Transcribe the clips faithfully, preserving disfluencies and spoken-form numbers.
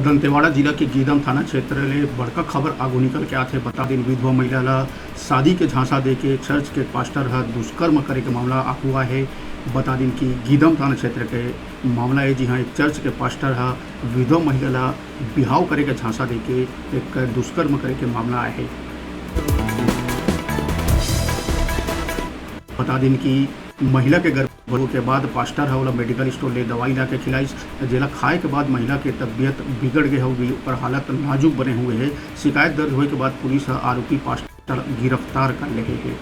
दंतेवाड़ा जिला के गीदम थाना क्षेत्र ले बड़का खबर आगू निकल के आथे। बता दिन, विधवा महिला ला शादी के झांसा देके चर्च के पास्टर ह दुष्कर्म करे के मामला आगू आहे। बता दिन कि गीदम थाना क्षेत्र के मामला हे, जिहां एक चर्च के पास्टर ह विधवा महिला ला बिहाव करे के झांसा देके एक दुष्कर्म करे के मामला आहे। बता दिन कि महिला के गर्भ होए के बाद पास्टर ह ओला मेडिकल स्टोर ले दवाई ला के खिलाइस, जेला खाए के बाद महिला के तबियत बिगड़ गे हवे, ओकर हालत नाजुक बने हुए हे। शिकायत दर्ज होए के बाद पुलिस ह आरोपी पास्टर गिरफ्तार कर लेहे हे।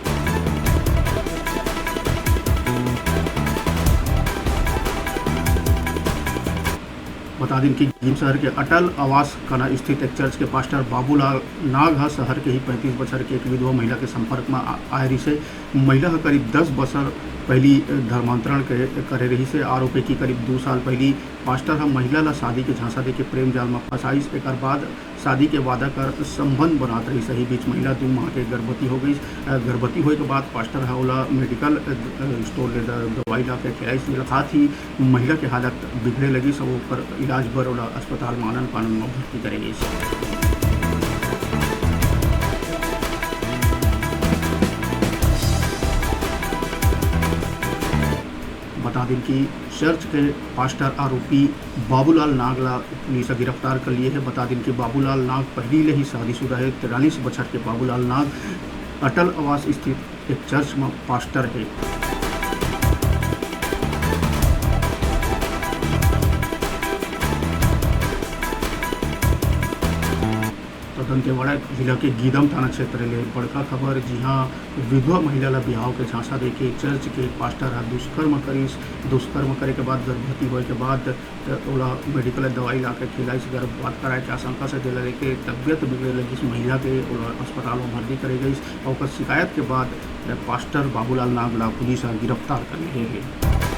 बता दिन कि गीदम शहर के अटल आवास कना स्थित एक चर्च के पास्टर बाबूलाल नाग ह शहर के ही पैंतीस बछर के एक विधवा महिला के संपर्क म आ-, आए रिहिस हे। महिला ह करीब दस बछर पहिली धर्मांतरण के करे रिहिस हे। आरोप हे कि करीब दू साल पहिली पास्टर ह महिला ला शादी के झांसा देके प्रेम जाल म फंसाइस। एकर बाद शादी के वादा कर संबंध बनात रहिस। एही बीच महिला दू माह के गर्भवती हो गइस। अ, गर्भवती होए के बाद पास्टर ह ओला medical, uh, the-, uh, store ले द-, दवाई ला के खिलाइस, जेला खात ही महिला के हालत बिगड़े लगिस अउ ओकर इलाज बर ओला अस्पताल म आनन फानन म भर्ती करे गइस। बता दिन कि चर्च के पास्टर आरोपी बाबूलाल नाग ला पुलिस ह गिरफ्तार कर लिए हे। बता दिन कि बाबूलाल नाग पहिली ले ही शादीशुदा हे। तिरालीस बछर के बाबूलाल नाग अटल आवास स्थित एक चर्च म पास्टर हे। तो दंतेवाड़ा जिला के गीदम थाना क्षेत्र ले बड़का खबर, जिहां विधवा महिला ला बिहाव के झांसा देके चर्च के पास्टर ह दुष्कर्म करिस। दुष्कर्म करे के बाद गर्भवती होए के बाद ओला मेडिकल दवाई ला के खिलाइस। गर्भपात कराए के आशंका से जेला लेके तबियत बिगड़े लगिस महिला के, ओला अस्पताल म भर्ती करे गइस। अउ ओकर शिकायत के बाद पास्टर बाबूलाल नाग ला पुलिस ह गिरफ्तार कर लिए हे।